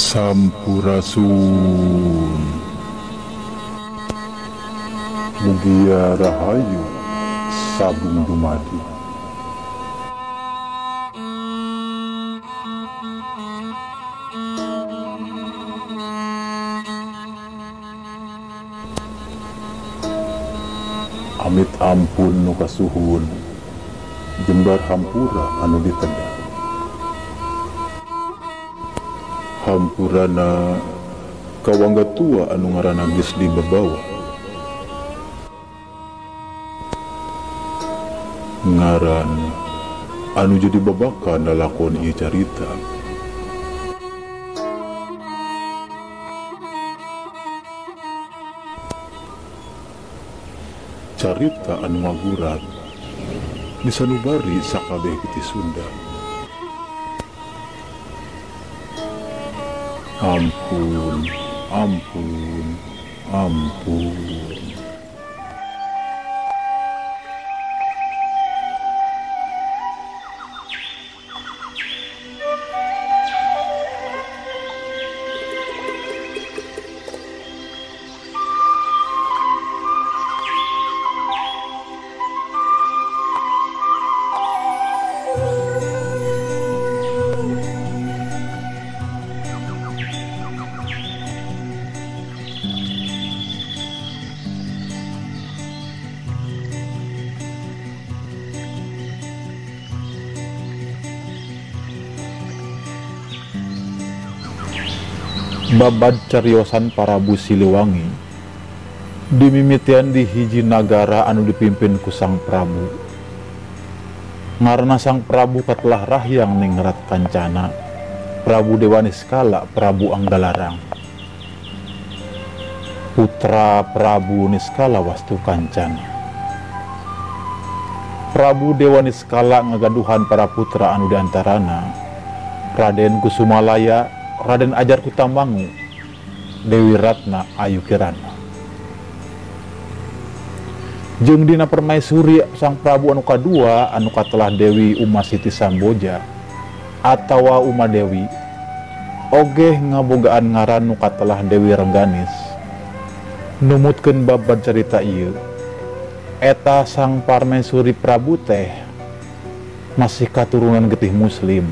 Sampurasun. Mugia rahayu sabung dumadi. Amit ampun nu kasuhun, jembar hampura anu ditendang. Hampurana kawangga tua anu ngaranna geus dibabawa. Ngaran anu jadi babakan lalakon ieu carita. Carita anu ngagurat disanubari sakabeh getih Sunda. Ampun, ampun, ampun. Babad cariosan Prabu Siliwangi dimimitian di hiji nagara anu dipimpin ku Sang Prabu. Ngaranna Sang Prabu katelah Rahyang Ningrat Kancana, Prabu Dewa Niskala, Prabu Anggalarang, putra Prabu Niskala Wastu Kancana. Prabu Dewa Niskala ngagaduhan para putra anu diantarana Raden Kusumalaya, Raden Ajar Kutamangu, Dewi Ratna Ayu Kirana. Jeung dina permaisuri Sang Prabu anu kadua anu katelah Dewi Uma Siti Samboja atawa Uma Dewi, ogeh ngabogaan ngaran nu katelah Dewi Rengganis. Numutkeun babad carita ieu, eta Sang Permaisuri Prabu teh masih katurunan getih Muslim.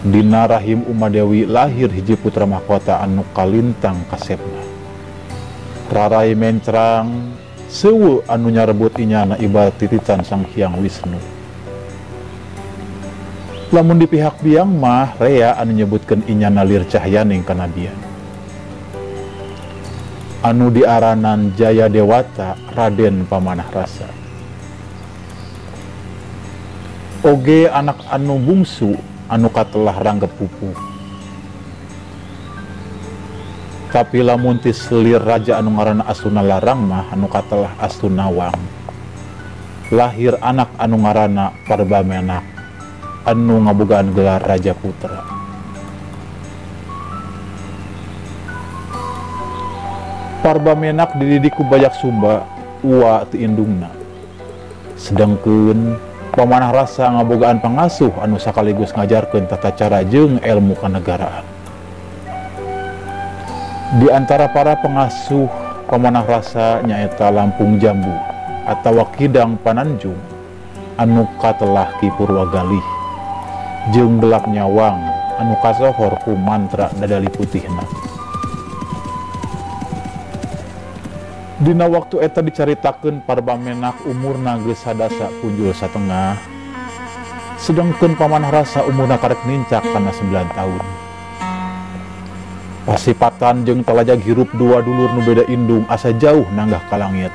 Dina rahim Uma Dewi lahir hiji putra mahkota anu kalintang kasepna. Rarai mencrang sewu anu nyarebut inyana ibarat tititan Sang Hyang Wisnu. Lamun di pihak biang mah rea anu nyebutkeun inyana lir cahyaning kanabian. Anu diaranan Jaya Dewata Raden Pamanah Rasa. Oge anak anu bungsu anu katelah ranggep pupu. Tapi lamun ti selir raja anu ngaranna Asuna Larang mah anu katelah Asunawang, lahir anak anu ngaranna Parbamenak anu ngabogaan gelar Raja Putra. Parbamenak dididik ku Bajak Sumba uwa ti indungna. Sedengkeun Pamanah Rasa ngabogaan pangasuh anu sakaligus ngajarkeun tata cara jeung ilmu kenegaraan. Di antara para pengasuh Pamanah Rasa nyaeta Lampung Jambu atawa Kidang Pananjung anu katelah Ki Purwagalih jeung Gelap Nyawang anu kasohor ku mantra dadali putihna. Dina waktu eta dicaritakeun Parbamenak umurna geus sadasa punjul satengah, sedengkeun Pamanah Rasa umurna karek nincak kana 9 tahun. Pasipatan jeung talajag hirup dua dulur nu beda indung asa jauh nanggah ka langit.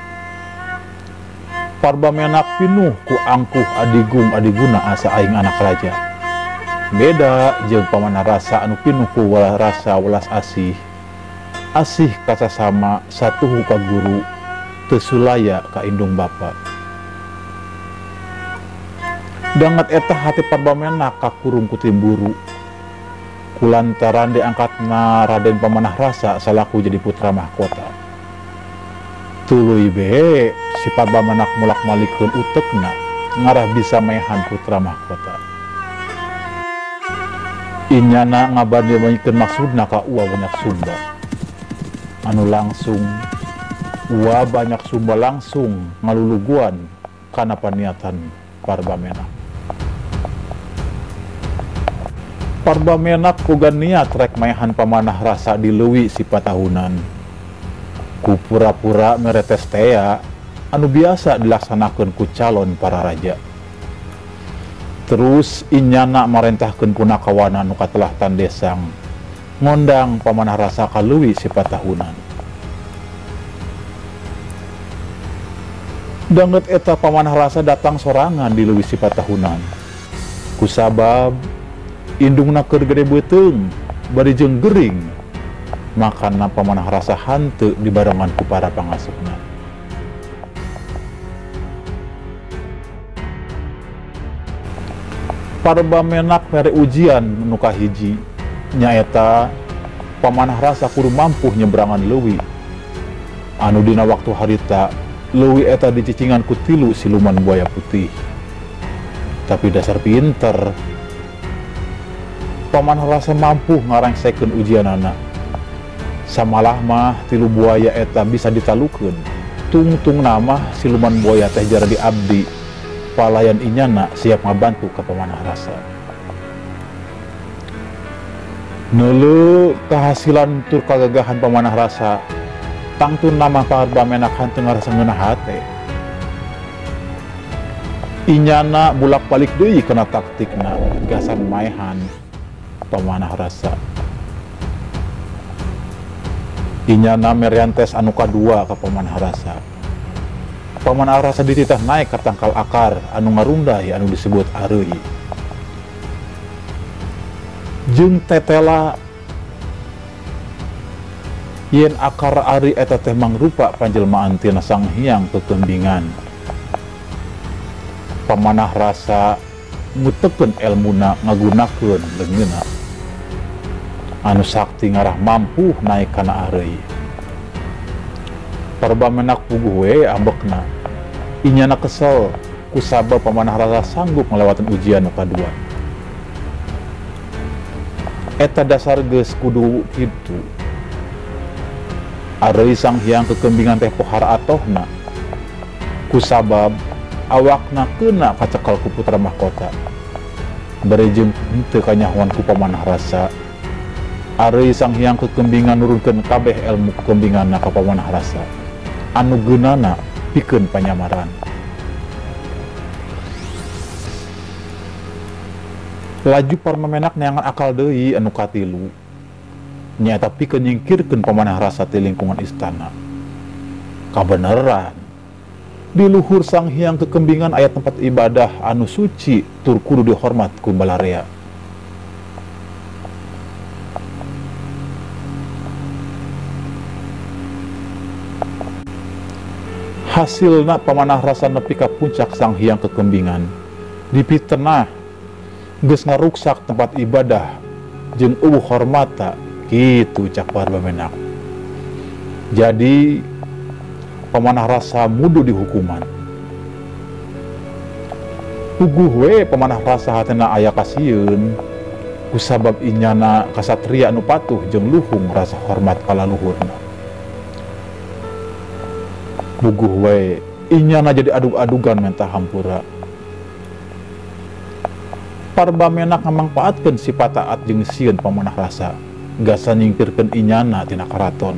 Parbamenak pinuh ku angkuh adigung adiguna asa aing anak raja. Beda jeung Pamanah Rasa anu pinuh ku rasa welas asih. Asih kasasama satuhu ka guru, teu sulaya ka indung bapa. Danget eta hati Parbamenak kakurung ku timburu. Kulantaran diangkatna Raden Pamanah Rasa salaku jadi putra mahkota. Tuluy behe si Parbamenak mulak-malikeun utekna ngarah bisa maehan putra mahkota. Inyana ngabandingkeun maksudna ka Uwa Banyak Sumba. Anu langsung Uwa Banyak Sumba langsung ngaluluguan kana paniatan Parba Menak. Parba Menak boga niat rek maehan Pamanah Rasa di leuwi Sipatahunan. Ku pura-pura mere tes tea anu biasa dilaksanakeun ku calon para raja. Terus inyana marentahkeun punakawana anu katelah Tandesang ngondang Pamanah Rasa ka leuwi Sipatahunan. Danget eta Pamanah Rasa datang sorangan di leuwi Sipatahunan. Kusabab indungna keur gede beuteung bari jeung gering, makana Pamanah Rasa hanteu dibarengan ku para pangasupna. Parba Menak mere ujian nu kahiji, nyaeta Pamanah Rasa kudu mampu nyebrangan leuwi. Anu dina waktu harita leuwi eta dicicingan ku 3 siluman buaya putih. Tapi dasar pinter, Pamanah Rasa mampu ngarangsekeun ujianana. Samalah mah 3 buaya eta bisa ditalukeun. Tungtung nama siluman buaya teh jaradi abdi. Palayan inyana siap ngabantu ka Pamanah Rasa. Neuleu kahasilan tur kagagahan Pamanah Rasa, tangtun nama Parba Menak hanteu ngarasa ngeunah hate. Inyana bulak-balik deui kana taktikna gasan maehan Pamanah Rasa. Inyana merean tes anu kadua ka Pamanah Rasa. Pamanah Rasa dititah naik ka tangkal akar anu ngarunday anu disebut areuy. Jeung tetela yen akar ari eta teh mangrupa panjelmaan tina Sang Hyang Kekembingan. Pamanah Rasa ngutekeun elmuna ngagunakeun leungeunna anu sakti ngarah mampu naik kana areuy. Parba Menak puguh we ambekna. Inyana kesel kusabab Pamanah Rasa sanggup ngalewatan ujian nu kadua. Eta dasar geus kudu kitu. Areuy Sang Hyang Kekembingan teh pohara atohna. Kusabab awakna kena kacekel ku putra mahkota. Bari jeung henteu kanyahoan ku Pamanah Rasa. Areuy Sang Hyang Kekembingan nurunkeun kabeh ilmu kekembinganna ka Pamanah Rasa. Anu geunana pikeun panyamaran. Laju Parba Menak neangan akal deui anu katilu. Nyaeta pikeun nyingkirkeun Pamanah Rasa ti lingkungan istana. Kabeneran, di luhur Sang Hyang Kekembingan aya tempat ibadah anu suci tur kudu dihormat ku balarea. Hasilna Pamanah Rasa nepi ka puncak Sang Hyang Kekembingan. Dipitenah geus ngaruksak tempat ibadah jeung eueuh hormata, kitu cak Parba Menak. Jadi Pamanah Rasa mudu dihukuman. Puguh we Pamanah Rasa hatena aya kasieun kusabab inyana kasatria anu patuh jeung luhung rasa hormat ka laluhurna. Puguh we inyana jadi adug-adugan menta hampura. Parba Menak ngamangpaatkeun sifat taat jeung sieun Pamanah Rasa gasan nyingkirkeun inyana tina karaton.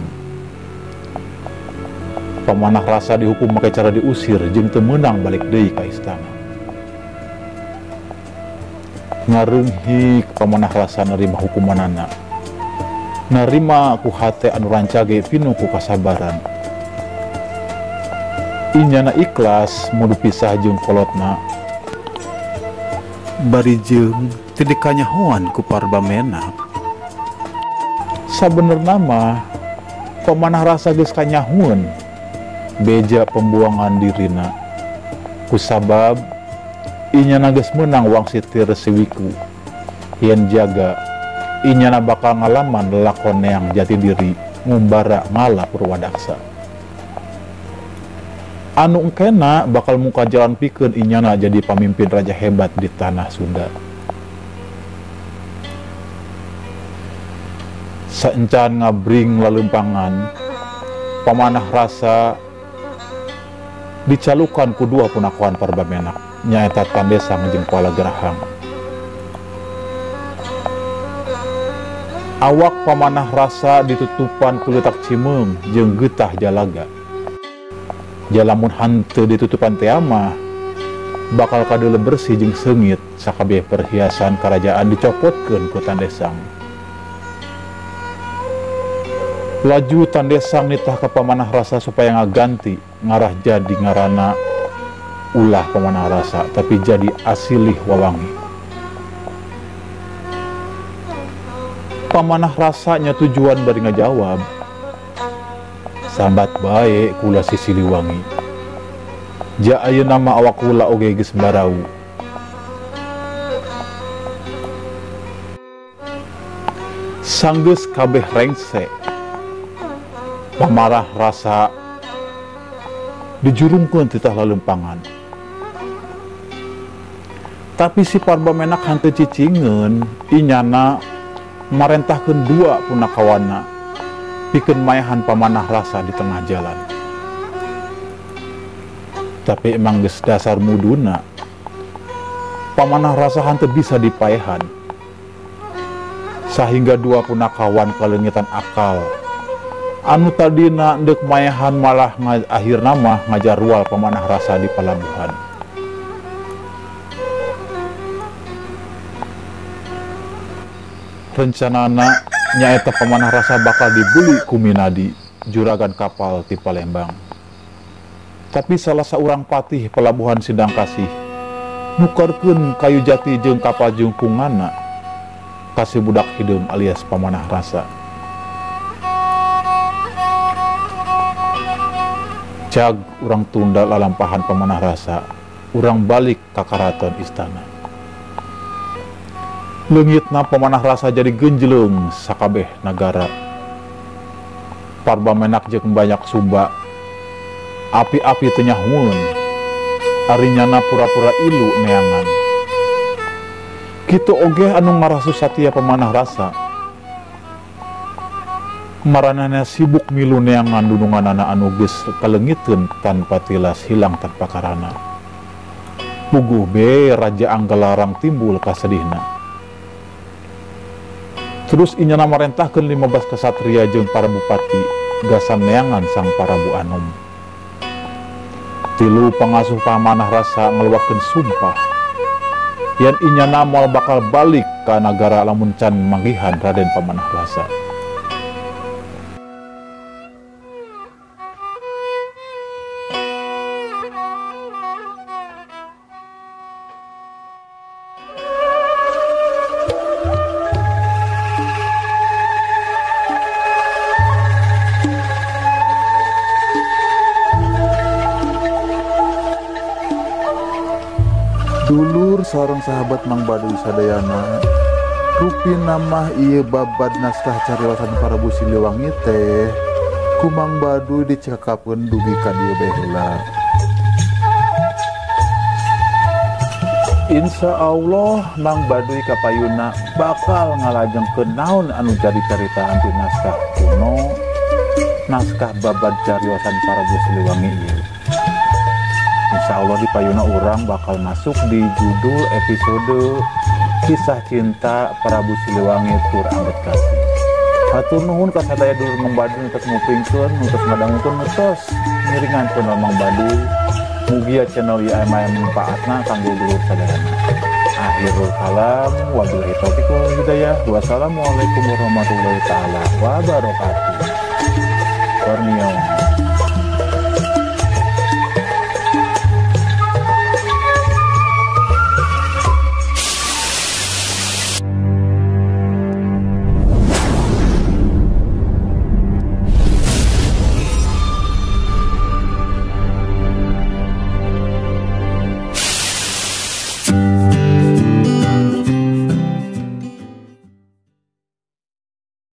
Pamanah Rasa dihukum make cara diusir jeung teu meunang balik deui ka istana. Ngareunghik Pamanah Rasa nerima hukumanana. Narima ku hate anu rancage pinuh ku kasabaran. Inyana ikhlas mudu pisah jeung kolotna. Bari jeung teu dikanyahoan ku Parba Menak. Sabenerna mah Pamanah Rasa geus kanyahoan beja pembuangan dirina. Kusabab inyana geus meunang wangsit ti Resi Wiku. Yen jaga inyana bakal ngalaman lelakon neang jati diri ngumbara ngala Purwadaksa. Anu engkena bakal muka jalan pikeun inyana jadi pamimpin raja hebat di tanah Sunda. Saencan ngabring lalempangan, Pamanah Rasa dicalukan ku dua punakawan Parba Menak, nyaeta Tandesang jeung Kuala Gerahang. Awak Pamanah Rasa ditutupan ku leutak cimeung jeung getah jalaga. Jalamun hanteu ditutupan teh mah bakal kadeuleu bersih jeung seungit sakabeh perhiasan kerajaan dicopotkeun ku Tandesang. Laju Tandesang nitah ka Pamanah Rasa supaya ngaganti ngarah jadi ngarana ulah Pamanah Rasa tapi jadi Asilih Wawangi. Pamanah Rasanya tujuan bari ngajawab, sambat bae kula si Siliwangi. Ja ayeuna mah awak kula oge geus barau. Sanggeus kabeh rengse, Pamanah Rasa dijurungkeun titah lalempangan. Tapi si Parba Menak hanteu cicingeun, inyana marentahkeun dua punakawana pikeun maehan Pamanah Rasa di tengah jalan. Tapi emang geus dasar muduna, Pamanah Rasa hanteu bisa dipaehan. Sahingga dua punakawan kaleungitan akal. Anu tadina deuk maehan malah akhirna mah ngajarual Pamanah Rasa di palabuhan. Rencanana nyaeta Pamanah Rasa bakal dibeli ku Minadi, juragan kapal ti Palembang. Tapi salah saurang patih pelabuhan Sindang Kasih nukarkeun kayu jati jeung kapal jungkunganna ka si budak hideung alias Pamanah Rasa. Cag urang tunda lalampahan Pamanah Rasa, urang balik ka karaton istana. Leungitna Pamanah Rasa jadi genjleung sakabeh nagara. Parba Menak jeung banyak sumba, api-api teu nyahueun, ari nyana pura-pura ilu neangan. Kitu oge anu ngarasu satia Pamanah Rasa. Maranehna sibuk milu neangan dununganana anu geus kaleungiteun tanpa tilas hilang tanpa karana. Puguh be Raja Anggalarang timbul kasedihna. Terus inyana marentahkeun 15 kesatria jeung para bupati gasan neangan sang Prabu Anom. Tilu pangasuh Pamanah Rasa ngeluarkeun sumpah yen inyana moal bakal balik ka nagara lamun can manggihan Raden Pamanah Rasa. Dulur sareng sahabat Mang Baduy sadayana, rupina mah ieu babad naskah cariosan Prabu Siliwangi teh ku Mang Baduy dicekapkeun dugi ka dieu bae heula. Insya Allah Mang Baduy kapayuna bakal ngalajengkeun naon anu jadi caritaan ti naskah kuno, naskah babad cariosan Prabu Siliwangi ieu. Insya Allah di payuna urang bakal masuk di judul episode Kisah Cinta Prabu Siliwangi Tur Angget Kasih. Hatur nuhun ka sadaya dulur Mang Baduy nu tos ngupingkeun, nu tos ngadangukeun, nu tos ngiringan channel Mang Baduy. Mugia channel ieu aya manfaatna kanggo dulur sadayana. Akhirul kalam, wabillahi taufiq wal hidayah. Wassalamualaikum warahmatullahi taala wabarakatuh. Warniong.